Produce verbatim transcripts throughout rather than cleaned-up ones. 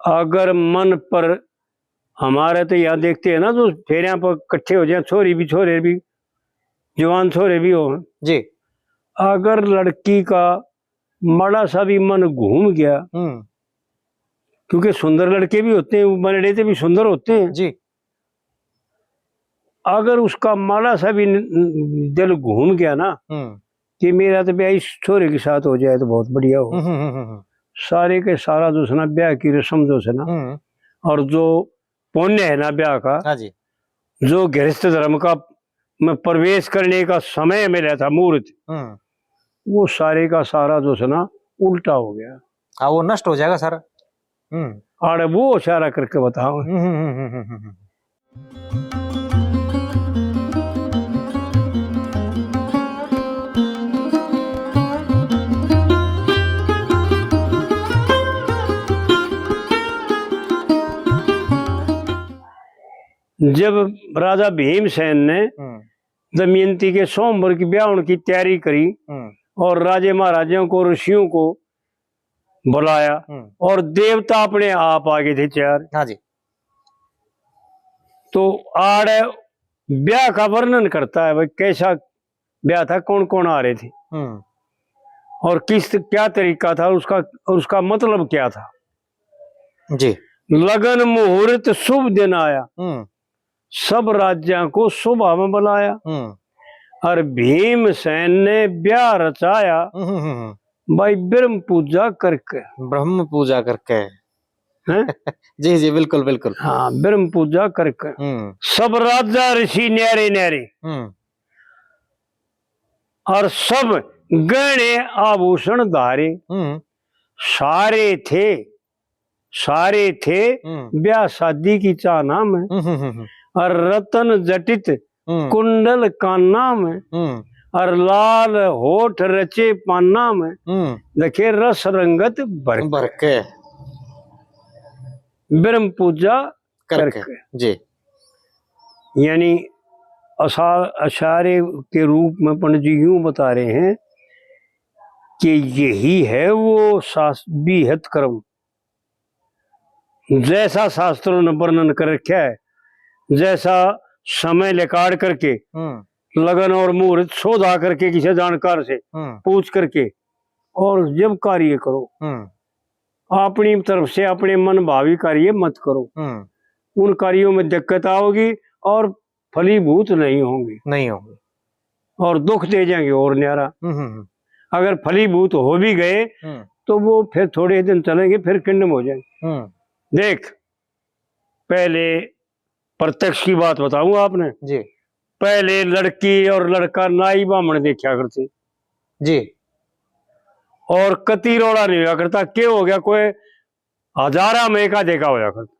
अगर मन पर, हमारे तो यहाँ देखते हैं ना, जो फेरियां पर इकट्ठे हो जाए, छोरी भी, छोरे भी, जवान छोरे भी हो, जी। अगर लड़की का माड़ा सा भी मन घूम गया, हम्म। क्योंकि सुंदर लड़के भी होते हैं, वो बनड़े से भी सुंदर होते हैं। जी। अगर उसका माड़ा सा भी न-, न-, दिल घूम गया ना, हम्म। कि मेरा तो ब्याह इस छोरे के साथ हो जाए तो बहुत बढ़िया हो, हम्म, हम्म, हम्म, हम्म। सारे के सारा जो है ना, ब्याह की रस्म जो है ना, हम्म। और जो पुण्य है ना ब्याह का, हाँ जी। जो गृहस्थ धर्म का में प्रवेश करने का समय मिला था, मुहूर्त, हम्म। वो सारे का सारा जो है ना, उल्टा हो गया। हाँ, वो नष्ट हो जाएगा सारा। हम्म। आड़े वो इशारा करके बताओ। हम्म, हम्म, हम्म, हम्म, हम्म, हम्म। जब राजा भीमसेन ने हम्म। दमयंती के स्वयंवर की ब्याह होने की तैयारी करी हम्म। और राजे महाराजाओं को, ऋषियों को बुलाया हम्म। और देवता अपने आप आ गए थे चार। हाँ जी। तो आड़े ब्याह का वर्णन करता है, भाई, कैसा ब्याह था, कौन कौन आ रहे थे हम्म। और किस, क्या तरीका था उसका, और उसका मतलब क्या था। जी। लगन मुहूर्त शुभ दिन आया, हम्म। सब राज्यां को शोभा में बुलाया। हम्म। और भीमसेन ने ब्याह रचाया, हम्म, हम्म, हम्म। भाई, ब्रह्म पूजा करके। ब्रह्म पूजा करके। हैं? जी, जी, बिल्कुल, बिल्कुल। हाँ, ब्रह्म पूजा करके। हम्म। सब राजा ऋषि न्यारे न्यारे। हम्म। और सब गहने आभूषण धारे। हम्म। सारे थे, सारे थे हम्म। ब्याह शादी की चाहना में। हम्म, हम्म, हम्म, हम्म। और रतन जटित हम्म। कुंडल काना में। हम्म। और लाल होठ रचे पाना में। हम्म। देखे रस रंगत भर भर के। ब्रह्म पूजा करके। करके। जी। यानी असा-, इशारे के रूप में पंडित जी यूं बता रहे हैं कि यही है वो शास-, बीहत कर्म, जैसा शास्त्रों ने वर्णन कर रखा है, जैसा समय लिकाड़ करके, हम्म। लगन और मुहूर्त शोधा करके किसी जानकार से हम्म। पूछ करके, और जब कार्य करो, हम्म। अपनी तरफ से अपने मन भावी कार्य मत करो। हम्म। उन कार्यों में दिक्कत आओगी और फलीभूत नहीं होंगे। नहीं होंगे। और दुख दे जाएंगे और न्यारा। हम्म, हम्म, हम्म। अगर फलीभूत हो भी गए, हम्म। तो वो फिर थोड़े दिन चलेंगे, फिर खंडम हो जाएंगे। हम्म। देख, पहले प्रत्यक्ष की बात बताऊं आपने। जी। पहले लड़की और लड़का नाई बामण देखा करते। जी। और कती रोला नहीं होया करता, के हो गया, कोई हजारा में एका देखा होया करता।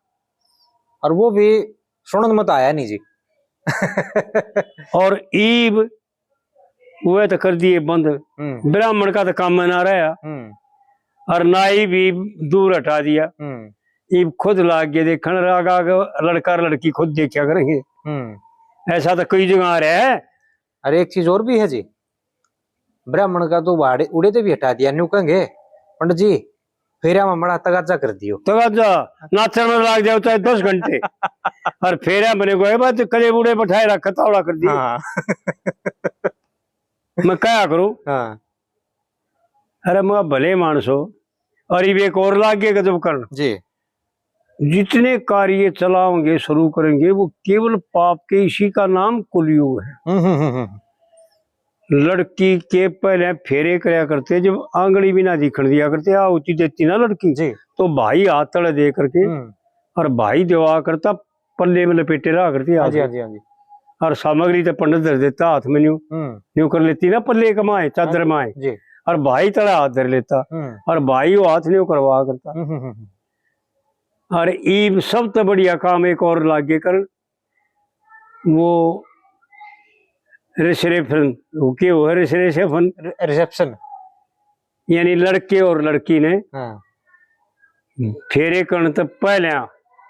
और वो भी सुनन में तो आया नहीं जी। और ईब वे तो कर दिए बंद। हम्म। ब्राह्मण का तो काम में ना रहा। हम्म। और नाई भी दूर हटा दिया। हम्म। ईब खुद लाग गए देखण, आग आग लड़का लड़की खुद देखा करेंगे। हम्म। ऐसा तो कई जगह आ रहा है। और एक चीज और भी है जी, ब्राह्मण का तो उड़े, उड़े ते भी हटा दिया, न्यू कहेंगे, "पंडित जी, फेरा में मड़ा तगाजा कर दियो।" तगाजा, नाचण में लाग जाओ चाहे दस घंटे। और फेरा बने को है बात, कदे उड़े बैठाए रखा, तावड़ा कर दियो। हाँ। मैं कहा करूँ? हाँ। अरे मैं भले मानस हो, और इब एक और लाग गए गजब करण। जी। जितने कार्य चलाओगे, शुरू करेंगे, वो केवल पाप के, इसी का नाम कलयुग है। हम्म, हम्म, हम्म, हम्म। लड़की के पहले फेरे करया करते, जब आंगली भी ना दिखण दिया करते, आ होती देती ना लड़की, जी। तो भाई हाथ तले दे करके, हम्म। और भाई देवा करता, पल्ले में लपेटे रहा करती हाँ जी, हाथ। हाँ जी, हाँ जी। और सामग्री तो पंडित धर देता हाथ में, न्यू, हम्म। न्यू कर लेती ना पल्ले के माए, चादर हाँ जी, माए। जी। और भाई तले हाथ धर लेता। हम्म। और भाई वो हाथ न्यू करवा करता। हम्म, हम्म, हम्म, हम्म। और ईब सब तो बढ़िया काम एक और लागे कर, वो रिसरेफन, वो के हो, रिसरेफन? रि-, रिसेप्शन। यानी लड़के और लड़की ने हाँ। फेरे करण तै पहले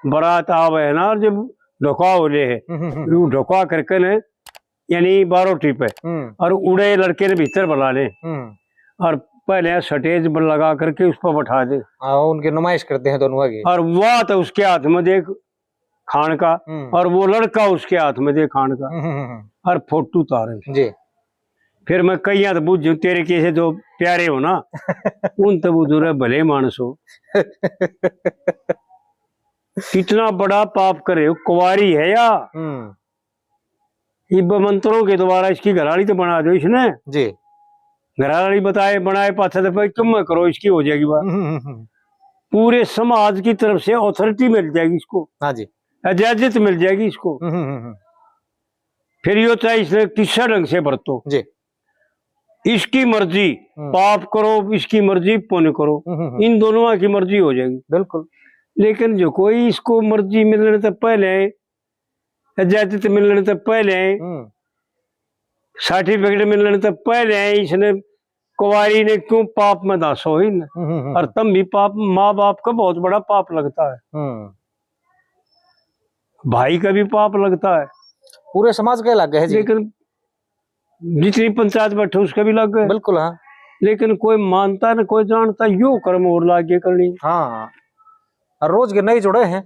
बारात आवे है ना, और जब ढोका हो ले है, हम्म, हम्म, हम्म। वो ढोका करके ने, यानी बारोटी पे, हम्म। और उड़े लड़के ने भीतर बुला ले, हम्म। और पहले स्टेज पर लगा करके उस पर बैठा दे। हाँ, उनकी नुमाइश करते हैं दोनों आगे। और वह तो उसके हाथ में दे खान का, हम्म। और वो लड़का उसके हाथ में दे खान का, हम्म, हम्म, हम्म। और फोटो उतारे। जी। फिर मैं कईया तो बुझू, तेरे कैसे जो प्यारे हो ना, उन तो बुझू रे भले मानस हो। कितना बड़ा पाप करे हो, कुंवारी है या? हम्म। इब मंत्रों के द्वारा इसकी घराली तो बना दो इसने। जी। घराली बताए बनाए पाछे तो भाई तुम मत करो, इसकी हो जाएगी बात। हम्म, हम्म, हम्म। पूरे समाज की तरफ से अथॉरिटी मिल जाएगी इसको, हाँ जी। इजाजत मिल जाएगी इसको। हम्म, हम्म, हम्म। फिर यो चाहे इसने किस ढंग से बरतो, जी। इसकी मर्जी, हम्म। पाप करो इसकी मर्जी, पुण्य करो, हम्म, हम्म, हम्म। इन दोनों की मर्जी हो जाएगी। बिल्कुल। लेकिन जो कोई इसको मर्जी मिलने से पहले, इजाजत मिलने से पहले, हम्म। सर्टिफिकेट मिलने से पहले इसने कुंवारी ने क्यों पाप में दासो ही न? हम्म, हम्म, हम्म। और तम भी पाप, माँ बाप का बहुत बड़ा पाप लगता है, हम्म। भाई का भी पाप लगता है। पूरे समाज का लग गया है जी। लेकिन जितनी पंचायत बैठे उसका भी लग गए। बिल्कुल, हाँ। लेकिन कोई मानता न कोई जानता, यो कर्म और लागे करनी। हाँ, और रोज के नए जुड़े हैं,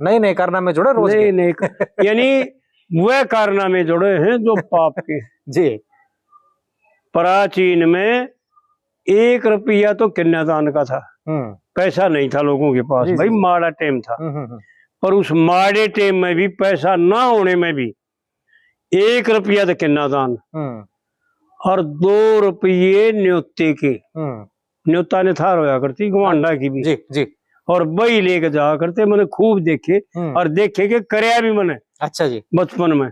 नए नए कारनामे जुड़े रोज नहीं के। नहीं, यानी वह कारनामे जुड़े हैं जो पाप के। जी। प्राचीन में एक रुपया तो कन्यादान का था, हम्म। पैसा नहीं था लोगों के पास, जी, भाई जी। माड़ा टाइम था। हम्म, हम्म, हम्म। पर उस माड़े टाइम में भी, पैसा ना होने में भी, एक रुपया तो कन्यादान हम्म। और दो रुपये न्योते के। हम्म। न्योता ने थार होया करती गुआंडा की भी। जी, जी। और बही लेके जाया करते, मैंने खूब देखे। हम्म। और देखे के करया भी मैंने अच्छा जी। बचपन में।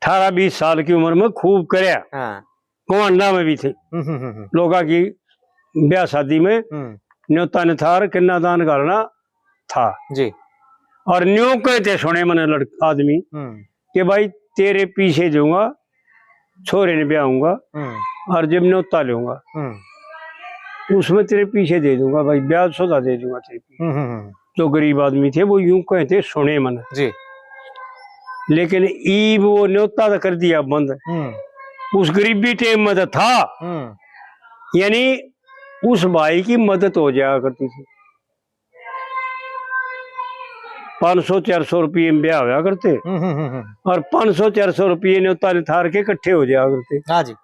अठारह बीस साल की उम्र में खूब करया, हाँ। गुआंडा में भी थे। हम्म, हम्म, हम्म, हम्म। लोगा की ब्याह शादी में हम्म। न्योता ने थार कन्यादान करना था। जी। और न्यू कहते सुने मैंने लड़ आदमी हम्म। कि भाई तेरे पीछे जाऊंगा, छोरे ने ब्याहूंगा हम्म। और जब न्योता लूंगा हम्म। उसमें तेरे पीछे दे दूंगा भाई, ब्याज सौदा दे दूंगा तेरे पीछे। हम्म, हम्म, हम्म। जो गरीब आदमी थे वो यूं कहते सुने मैंने। जी। लेकिन ईब वो न्योता तो कर दिया बंद, हम्म। उस गरीबी टाइम में तो था, हम्म। यानी उस भाई की मदद हो जाया करती थी। पाँच सौ चार सौ रुपये में ब्याह होया करते हम्म, हम्म, हम्म, हम्म। और पाँच सौ चार सौ रुपये न्योता ने थार के इकट्ठे हो जाया करते। हाँ जी।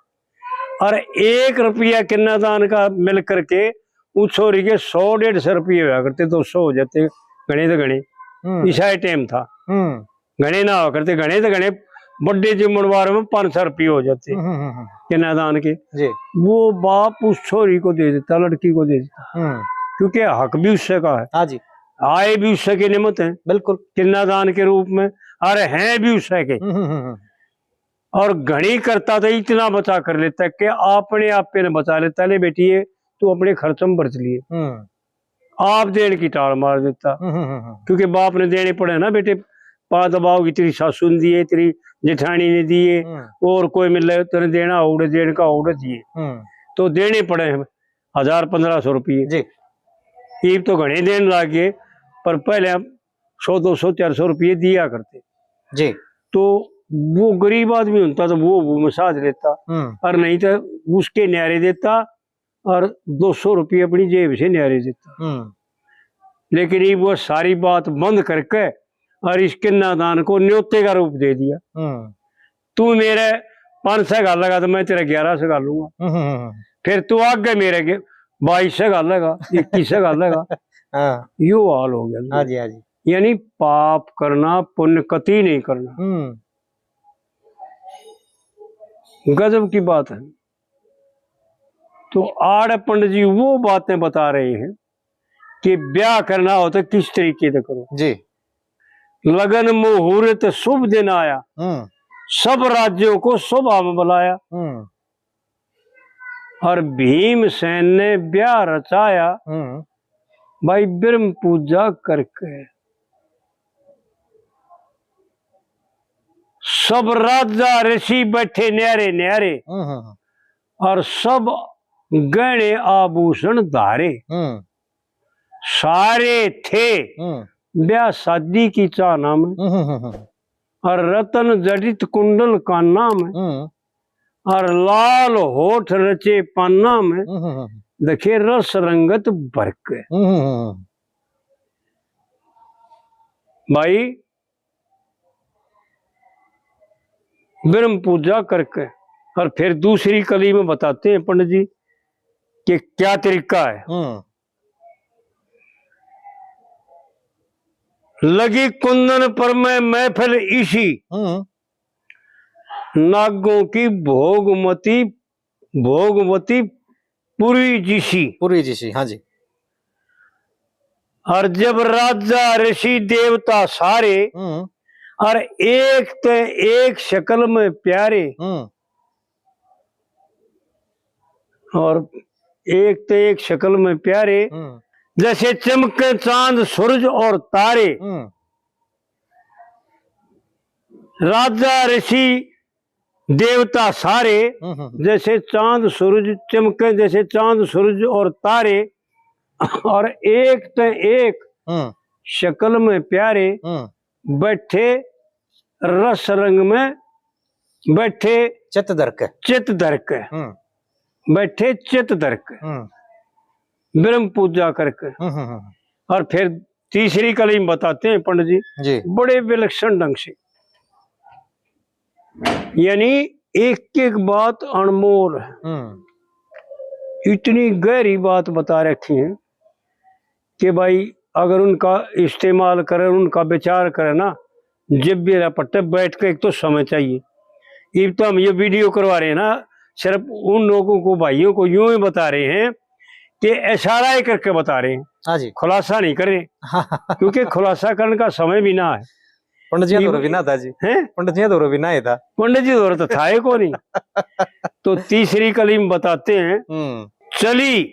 और एक रुपया कन्यादान का मिल करके उस छोरी के सौ डेढ़ सौ रुपये होया करते, दो सौ हो जाते घणे तो घणे। हम्म। ईसा टाइम था, हम्म। घणे ना होया करते, घणे तो घणे बड़े जिम्मणवार में पाँच सौ रुपये हो जाते हम्म, हम्म, हम्म। कन्यादान के। जी। वो बाप उस छोरी को दे देता, लड़की को दे देता, हम्म। क्योंकि हक भी उससे का है, हाँ जी। आए भी उससे के निमित्त हैं बिल्कुल। कन्यादान के रूप में, और हैं भी उससे के। हम्म, हम्म, हम्म, हम्म। और घणी करता तो इतना बचा कर लेता है कि अपने आप पे न बचा लेता, ले बेटी ये तू अपने खर्च में बरच लिए, हम्म। आप देने की टाल मार देता, हम्म, हम्म, हम्म, हम्म। क्योंकि बाप ने देने पड़े ना बेटे, पा दबाओगी, तेरी सासू ने दिए, तेरी जेठानी ने दिए, हम्म। और कोई मिले तेने देना होड़े, देने का होड़े दिए, हम्म। तो देने पड़े हैं हजार पन्द्रह सौ रुपये। जी। ईब तो घणे देने लाग गए, पर पहले हम सौ, दो सौ, चार सौ रुपये दिया करते। जी। तो वो गरीब आदमी होता तो वो, वो मसाज लेता, हम्म। और नहीं तो उसके न्यारे देता, और दो सौ रुपये अपनी जेब से न्यारे देता। हम्म। लेकिन ये वो सारी बात बंद करके और इस कन्यादान को न्योते का रूप दे दिया। हम्म। तू मेरे पाँच सौ घालेगा तो मैं तेरे ग्यारह सौ घालूंगा, हम्म, हम्म, हम्म। फिर तू आगे मेरे के बाईस सौ घालेगा, इक्कीस सौ घालेगा। हाँ। यो हाल हो गया। हाँ जी, हाँ जी। यानी पाप करना, पुण्य कती नहीं करना। हम्म। गजब की बात है। तो आड़े पंडित जी वो बातें बता रहे हैं कि ब्याह करना हो तो किस तरीके से करो। जी। लगन मुहूर्त शुभ दिन आया, हम्म। सब राज्यों को सभा में बुलाया। हम्म। और भीमसेन ने ब्याह रचाया, हम्म। भाई ब्रह्म पूजा करके। सब राजा ऋषि बैठे न्यारे न्यारे, हम्म, हम्म, हम्म। और सब गहने आभूषण धारे। हम्म। सारे थे हम्म। ब्याह शादी की चाहना में, हम्म, हम्म, हम्म। और रतन जड़ित कुंडल काना में। हम्म। और लाल होठ रचे पाना में, हम्म, हम्म, हम्म। देखे रस रंगत भर के। हम्म, हम्म, हम्म। भाई, ब्रह्म पूजा करके, और फिर दूसरी कली में बताते हैं पंडित जी कि क्या तरीका है। हम्म। लगी कुंदन पर में महफिल इसी, हम्म। नागों की भोगमती, भोगवती पूरी जिसी। पूरी जिसी, हाँ जी। और जब राजा ऋषि देवता सारे, हम्म। और एक ते एक शकल में प्यारे, हम्म। और एक ते एक शकल में प्यारे, हम्म। जैसे चमके चांद सूरज और तारे। हम्म। राजा ऋषि देवता सारे, हम्म, हम्म, हम्म। जैसे चांद सूरज चमके, जैसे चांद सूरज और तारे, और एक ते एक हम्म। शकल में प्यारे, हम्म। बैठे रस रंग में, बैठे चित धर के। चित धर के। हम्म। बैठे चित धर के। हम्म। ब्रह्म पूजा करके। हम्म, हम्म, हम्म। और फिर तीसरी कली में बताते हैं पंडित जी, जी। बड़े विलक्षण ढंग से, यानी एक एक बात अनमोल है। हम्म। इतनी गहरी बात बता रखी है कि भाई, अगर उनका इस्तेमाल करे, उनका विचार करे ना, जब भी पट्टे बैठ के, एक तो समय चाहिए। इब तो हम ये वीडियो करवा रहे हैं ना, सिर्फ उन लोगों को, भाइयों को यूं ही बता रहे हैं कि इशारा ही करके बता रहे हैं, हाँ जी। खुलासा नहीं कर रहे, क्योंकि खुलासा करने का समय भी ना है। पंडित जी ये धोरे भी ना था जी। हैं? पंडित जी धोरे भी ना ही था। पंडित जी धोरे तो था ही को नहीं। तो तीसरी कली में बताते हैं, हम्म। चली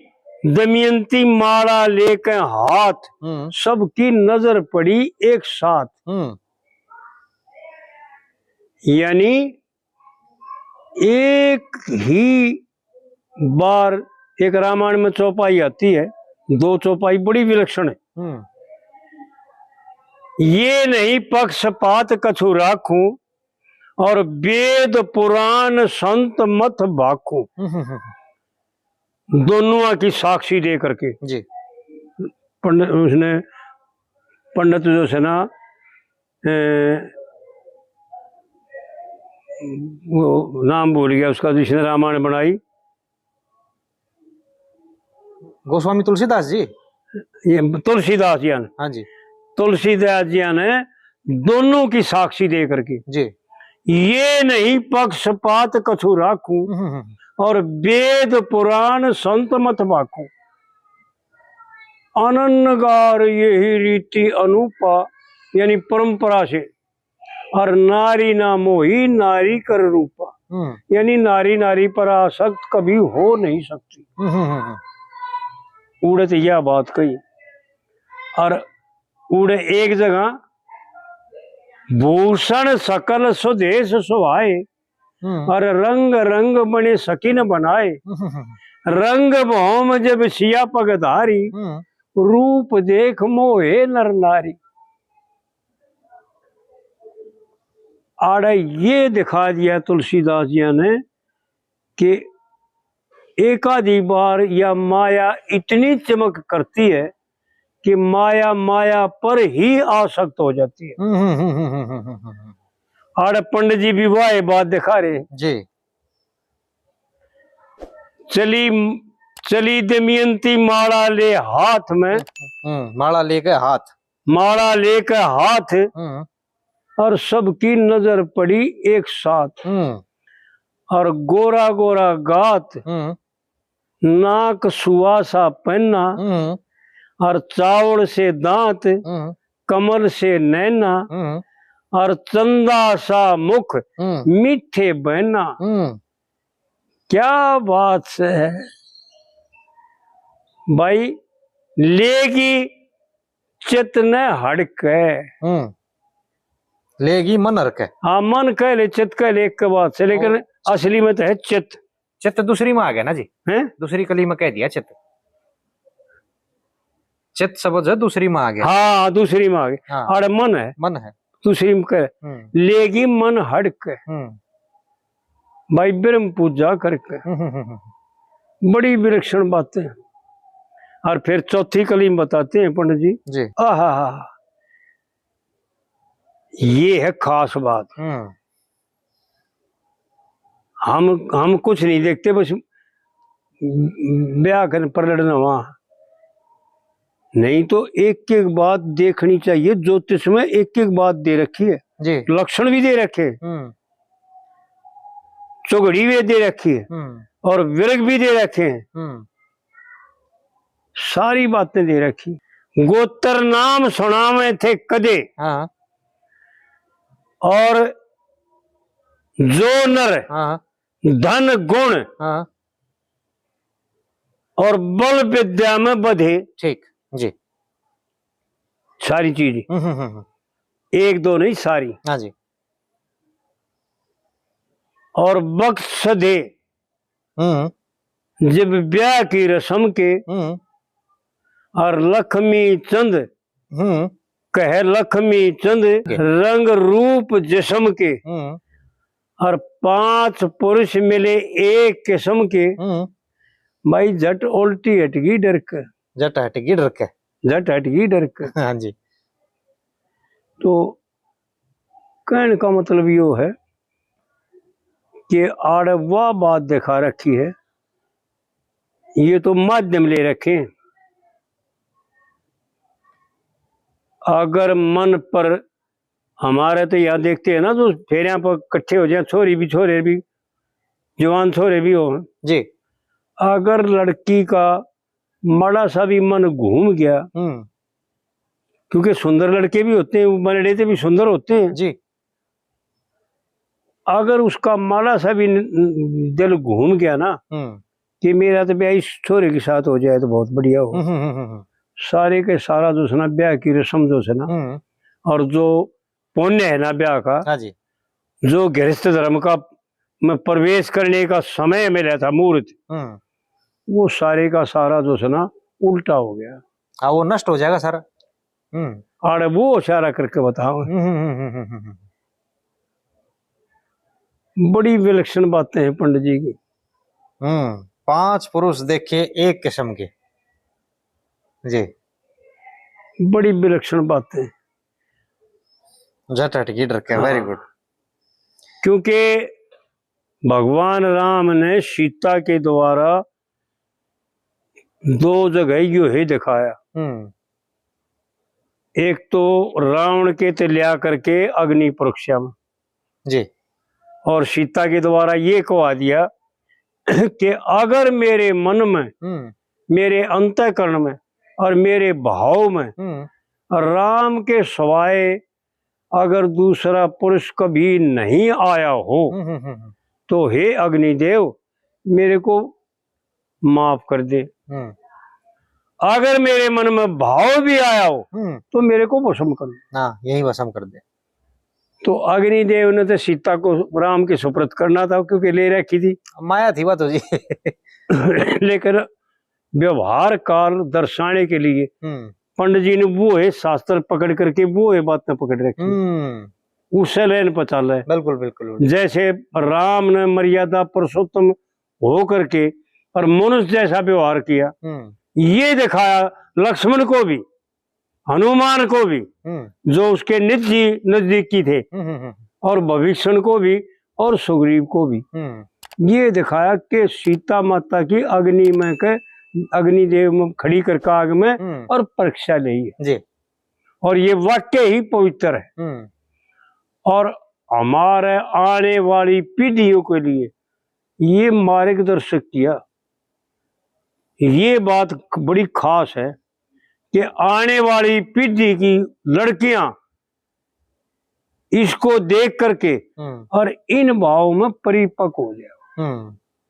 दमयंती माला लेके हाथ, हम्म। सबकी नजर पड़ी एक साथ। हम्म। यानी एक ही बार एक रामायण में चौपाई आती है, दो चौपाई बड़ी विलक्षण है। हम्म। ये नहीं पक्षपात कछु राखूं, और वेद पुराण संत मत भाखूं। हम्म, हम्म, हम्म। दोनों की साक्षी दे करके। जी। पंडित, उसने, पंडित जो है ना, ए, वो नाम भूल गया उसका, जिसने रामायण बनाई। गोस्वामी तुलसीदास जी? ये तुलसीदास जी ने। हाँ जी। तुलसीदास जी ने दोनों की साक्षी दे करके। जी। ये नहीं पक्षपात कछु राखूं, हम्म, हम्म, हम्म। और वेद पुराण संत मत भाखूं। अनन्यगार यही रीति अनूपा, यानी परंपरा से, और नारी ना मोही नारी कर रूपा, हम्म। यानी नारी नारी पर आसक्त कभी हो नहीं सकती। हम्म, हम्म, हम्म, हम्म। उड़े तो यह बात कही, और उड़े एक जगह भूषण सकल स्वदेश सुहाए, हम्म। और रंग रंग बने सकिन बनाए। हम्म, हम्म, हम्म। रंग भौम जब सिया पगधारी, हम्म। रूप देख मोहे नर नारी। आड़े ये दिखा दिया तुलसीदास जी ने कि एक आधी बार या माया इतनी चमक करती है कि माया माया पर ही आसक्त हो जाती है। हम्म, हम्म, हम्म, हम्म, हम्म, हम्म, हम्म। आड़े पंडित जी विवाह बात दिखा रहे। जी। चली, चली दमयंती माला ले हाथ में। हम्म, माला लेके हाथ। माला लेके हाथ। हम्म। और सबकी नजर पड़ी एक साथ। हम्म। और गोरा गोरा गात, हम्म। नाक सुआ सा पहना, हम्म। और चावल से दांत, हम्म। कमल से नैना, हम्म। और चंदा सा मुख, हम्म। मीठे बहना। हम्म। क्या बात से है भाई, लेगी चित ने हड़के। हम्म। लेगी मन हड़के। हाँ, मन कह ले, चित कह ले, एक के बात से, लेकिन और असली में तो है चित। चित दूसरी में आ गया ना जी। हैं? दूसरी कली में कह दिया चित। चित शब्द है दूसरी में आ गया। हाँ, दूसरी में आ गया। हाँ। अरे मन है। मन है। दूसरी में कह, हम्म। लेगी मन हड़के। हम्म। भाई ब्रह्म पूजा करके। हम्म, हम्म, हम्म, हम्म। बड़ी विलक्षण बातें। और फिर चौथी कली में बताते हैं पंडित जी। जी। आहा, ये है खास बात। हम्म। हम हम कुछ नहीं देखते, बस ब्याह करने पर लड़ना वहां। नहीं तो एक एक बात देखनी चाहिए। ज्योतिष में एक एक बात दे रखी है। जी। लक्षण भी दे रखे हैं, हम्म। चौघड़ी भी दे रखी है, हम्म। और विरग भी दे रखे हैं। हम्म। सारी बातें दे रखी। गोत्र नाम सुनावे थे कदे, हाँ। और जो नर, हाँ। धन गुण, हाँ। और बल विद्या में बधे। ठीक, जी। सारी चीज। हम्म, हम्म, हम्म, हम्म। एक दो नहीं, सारी। हाँ जी। और बख्श दे हम्म। जब ब्याह की रस्म के, हम्म। और लक्ष्मी चंद हम्म। कहे लक्ष्मी चंद, के। रंग रूप जिस्म के, हम्म। और पांच पुरुष मिले एक किस्म के, हम्म। भाई झट उल्टी हटगी डर के। झट हटगी डर के। झट हटगी डर के। हाँ जी। तो कहने का मतलब यो है कि आड़े वह बात दिखा रखी है, ये तो माध्यम ले रखे हैं। अगर मन पर, हमारे तो यहाँ देखते हैं ना, तो फेरियां पर इकट्ठे हो जाए, छोरी भी, छोरे भी, जवान छोरे भी हो जी। अगर लड़की का माड़ा सा भी मन घूम गया, हम्म। क्योंकि सुंदर लड़के भी होते हैं, वो बनड़े से भी सुंदर होते हैं जी। अगर उसका माड़ा सा भी न-, दिल घूम गया ना, हम्म। कि मेरा तो ब्याह इस छोरे के साथ हो जाए तो बहुत बढ़िया हो। हम्म, हम्म, हम्म, हम्म। सारे के सारा जो है ना, ब्याह की रस्म जो है ना, हम्म। और जो पुण्य है ना ब्याह का, हाँ जी। जो गृहस्थ धर्म का में प्रवेश करने का समय मिला था, मुहूर्त, हम्म। वो सारे का सारा जो है ना, उल्टा हो गया। हाँ, वो नष्ट हो जाएगा सारा। हम्म। आड़े वो इशारा करके बताओ। हम्म, हम्म, हम्म, हम्म, हम्म, हम्म। बड़ी विलक्षण बातें हैं पंडित जी की। हम्म, पांच पुरुष देखे एक किस्म के। जी। बड़ी विलक्षण बातें। झट हटगी डर के, very हाँ। Good। क्योंकि भगवान राम ने सीता के द्वारा दो जगह यो ही दिखाया। हम्म। एक तो रावण के ते लिया करके अग्नि परीक्षा में जी। और सीता के द्वारा ये कहा दिया कि अगर मेरे मन में, हम्म। मेरे अंतःकरण में और मेरे भाव में हम्म। राम के सिवाय अगर दूसरा पुरुष कभी नहीं आया हो, हम्म, हम्म, हम्म, हम्म। तो हे अग्निदेव, मेरे को माफ कर दे। हम्म। अगर मेरे मन में भाव भी आया हो, हम्म। तो मेरे को भस्म कर दे। हाँ, यही भस्म कर दे। तो अग्निदेव ने तो सीता को राम के सुपुर्द करना था, क्योंकि ले रखी थी। माया थी वह तो जी। लेकिन व्यवहार काल दर्शाने के लिए हम्म। पंडित जी ने वो है शास्त्र पकड़ करके, वो है बातें पकड़ रखी। हम्म। उससे लेन पचाल है। बिल्कुल, बिल्कुल, बिल्कुल। जैसे राम ने मर्यादा पुरुषोत्तम हो करके और मनुष्य जैसा व्यवहार किया, हम्म। ये दिखाया लक्ष्मण को भी, हनुमान को भी, हम्म। जो उसके निजी नजदीकी थे, हम्म, हम्म, हम्म। और विभीषण को भी और सुग्रीव को भी। हम्म। ये दिखाया कि सीता माता की अग्नि में के, अग्निदेव में खड़ी करके आग में हम्म। और परीक्षा ली है। जी। और ये वाक्य ही पवित्र है। हम्म। और हमारे आने वाली पीढ़ियों के लिए ये मार्गदर्शक किया। ये बात क-, बड़ी खास है कि आने वाली पीढ़ी की लड़कियां इसको देख करके हम्म। और इन भावों में परिपक्व हो जाए। हम्म।